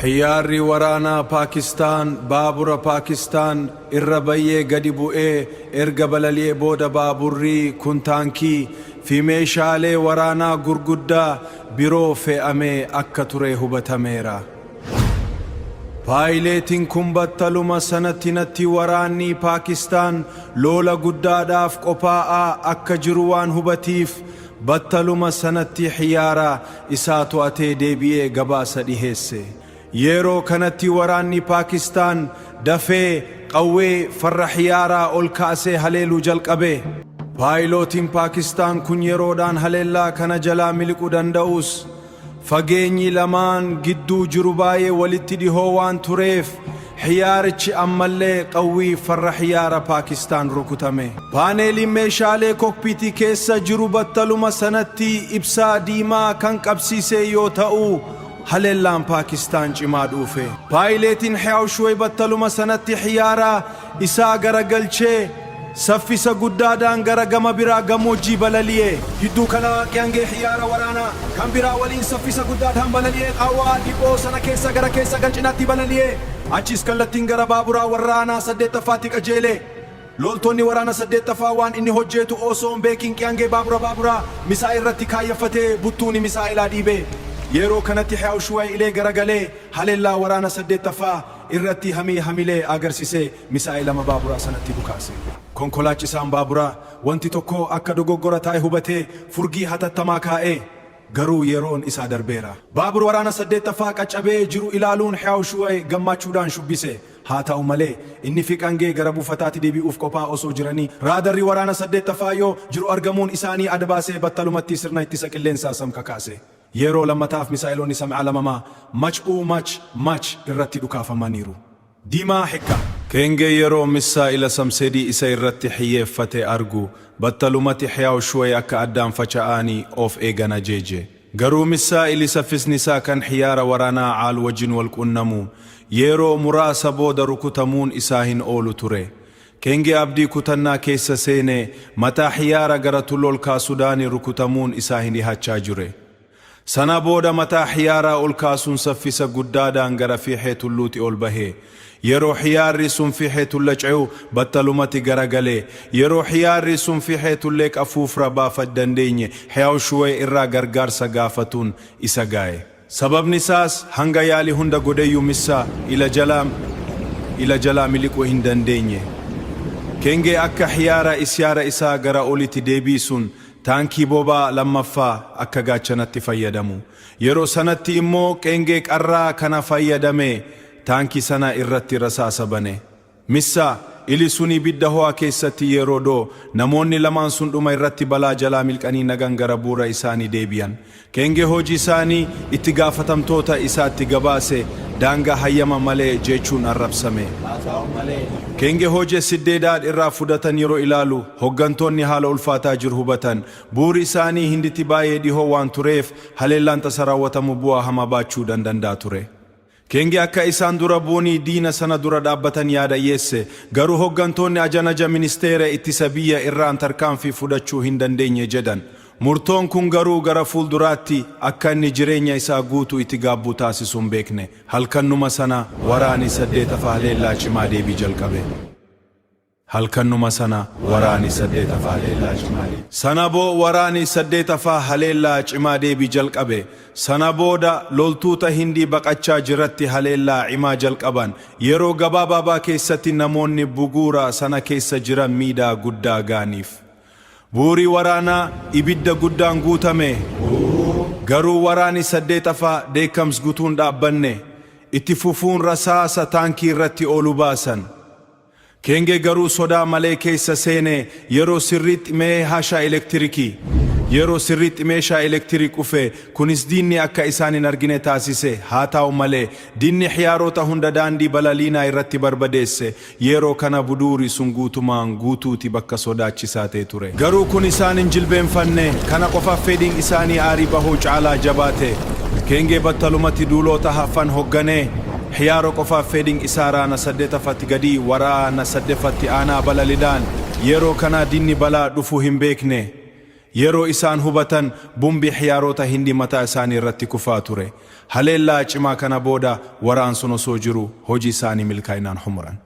Xiyyaarri waraanaa Paakistaan baabura Paakistaan irra bayyee gadi bu'ee erga balali'ee booda baaburri kun taankii fi meeshaalee waraanaa gurguddaa biroo fe'amee akka ture hubatameera. Paayileetiin kun battaluma sanatti natti waraanni Paakistaan lola guddaadhaaf qophaa'aa akka jiru waan hubatiif battaluma sanatti xiyyaara isaa to'atee deebi'ee gabaasa dhiheesse. Yeroo kanatti waraanni Paakistaan dafee qawwee farra xiyyaaraa ol kaasee haleeluu jalqabe. Paayilootiin Paakistaan kun yeroodhaan haleellaa kana jalaa miliquu danda'us fageenyi lamaan gidduu jiru baay'ee walitti dhihoo waan tureef xiyyaarichi ammallee qawwii farra xiyyaara Paakistaan rukutame. Paaneeliin meeshaalee kokpiitii keessa jiru battaluma sanatti ibsaa diimaa kan qabsiise yoo ta'u haleellaan Paakistaan cimaa dhufe. Paayileetiin Xiyaawshuwee battaluma sanatti xiyyaara isaa garagalchee saffisa guddaadhaan gara gama biraa gammoojjii balali'e. Gidduu kana qeengee xiyyaara waraanaa kan biraa waliin saffisa guddaadhaan balali'ee qaawwaa dhiphoo sana keessa gara keessa gan cinaatti balali'e. Achis kallattiin gara baaburaa waraanaa saddeettaffaatti qajeele. Loltoonni waraana saddeettaffaa waan inni hojjetu osoo hin beekin qeengee baaburaa misaa'il irratti kaayeffatee buttuuni misaa'ilaa dhiibe. Yeroo kanatti Xiyaawshuwee ilee garagalee haleellaa waraana saddeettaffaa irratti hamii hamilee agarsiisee misaa'ilama baaburaa sanatti dhukaase. Konkolaachisaan baaburaa wanti tokko akka dogoggora taa'e hubatee furgii hatattamaa kaa'ee garuu yeroon isaa darbeera. Baabur waraana saddeettaffaa qaccabee jiru ilaaluun Xiyaawshuwee gammachuudhaan shubbise. Haa ta'u malee inni fi qangee gara buufataatti deebi'uuf qophaa osoo jiranii raadarri waraana saddeettaffaa yoo jiru argamuun isaanii adda baasee battalumatti sirna ittisa qilleensaa sam kakaase. Yeroo lammataaf misaa'iloonni sam'a lamamaa mach uu mach mach irratti dhukaafamaniiru. Diimaa hikka. Kengee yeroo misaa'ila samsedii isa irratti xiyyeeffate argu battalumatti Xiyaawshuwee akka addaan faca'anii of eegan ajeeje. Garuu misaa'ili saffisni isaa kan xiyyaara waraanaa caal wajjin wal qunnamu yeroo muraasa booda rukutamuun isaa hin oolu ture. Kengee abdii kutannaa keessa seene mataa xiyyaara gara tulluu ol kaasuudhaan rukutamuun isaa hin dhihaachaa jire. Sana booda mataa xiyyaaraa ol kaasuun saffisa guddaadhaan gara fiixee tulluuti ol bahe. Yeroo xiyyaarri sun fiixee tulla ce'u battalumatti garagalee. Yeroo xiyyaarri sun fiixee tullee qafuufra baafach dandeenye Xiyaawshuwee irraa gargaarsa gaafatuun isa gaa'e. Sababni isaas hanga yaalii hunda godheyyuu misaa'ila jalaa miliquu hin dandeenye. Kengee akka xiyyaara isyaara isaa gara olitti deebisuun taankii boba'aa lammaffaa akka gaachanatti fayyadamu. Yeroo sanatti immoo qeengee qarraa kana fayyadame taankii sana irratti rasaasa bane. Misaa'ili sun ibidda ho'aa keessatti yeroo doo namoonni lamaan sun dhuma irratti balaa jalaa milqanii nagan gara bu'uura isaanii deebi'an. Kengee hojii isaanii itti gaafatamtoota isaatti gabaase daangaa hayyama malee jechuun arrabsame. Kengee hojii siddeedhaan irraa fudhatan yeroo ilaalu hoggantoonni haala ulfaataa jiru hubatan. Bu'uuri isaanii hinditti baay'ee dhihoo waan tureef haleellaan tasa raawwatamu bu'aa hamaa baachuu danda'a ture. Kengee akka isaan dura bu'anii diina sana dura dhaabbatan yaada dhiyeesse. Garuu hoggantoonni ajanaja ministeera ittisa biyya irraan tarkaanfii fudhachuu hin dandeenye jedhan. Murtoon kun garuu gara fuulduraatti akka inni jireenya isaa guutuu itti gaabbuu taasisu hin beekne. Halkannuma sana waraani saddeetaffaa haleellaa cimaa deebii jalqabe. Halkannuma sana waraani saddeetaffaa haleellaa cimaa deebii. Sana boo waraani saddeetaffaa haleellaa cimaa deebii jalqabe. Sana booda loltoota hindii baqachaa jiratti haleellaa cimaa jalqaban. Yeroo gabaabaa keessatti namoonni buguura sana keessa jiran miidhaa guddaa gaaniif. Bu'uuri waraanaa ibidda guddaan guutame. Garuu waraani saddeetaffaa dheekkamsa guutuun dhaabbanne. Itti fufuun rasaasa taankii irratti oolu baasan. Kengee garuu sodaa malee keessa seene yeroo sirriitti meeshaa elektirikii. Yeroo sirriitti meeshaa elektirik dhufe kunis diinni akka isaan hin argine taasise. Haa ta'u malee diinni xiyyaarota hunda daandii balaliinaa irratti barbadeesse. Yeroo kana buduuri sun guutumaan guutuuti bakka sodaachisaa ta'e ture. Garuu kun isaan hin jilbeenfanne kana qofaaf fedhiin isaanii aarii bahuu caalaa jabaate. Kengee battalumatti duulota hafan hogganee xiyyaara qofaaf fedhiin isaa raana saddeetaffatti gadi waraana saddeeffatti aanaa balalidhaan yeroo kana diinni balaa dhufu hin beekne. Yeroo isaan hubatan bumbii xiyyaarota Hindii mataa isaanii irratti kufaa ture. Haleellaa cimaa kana booda waraan sun osoo jiru hojii isaanii milkaa'inaan xumuran.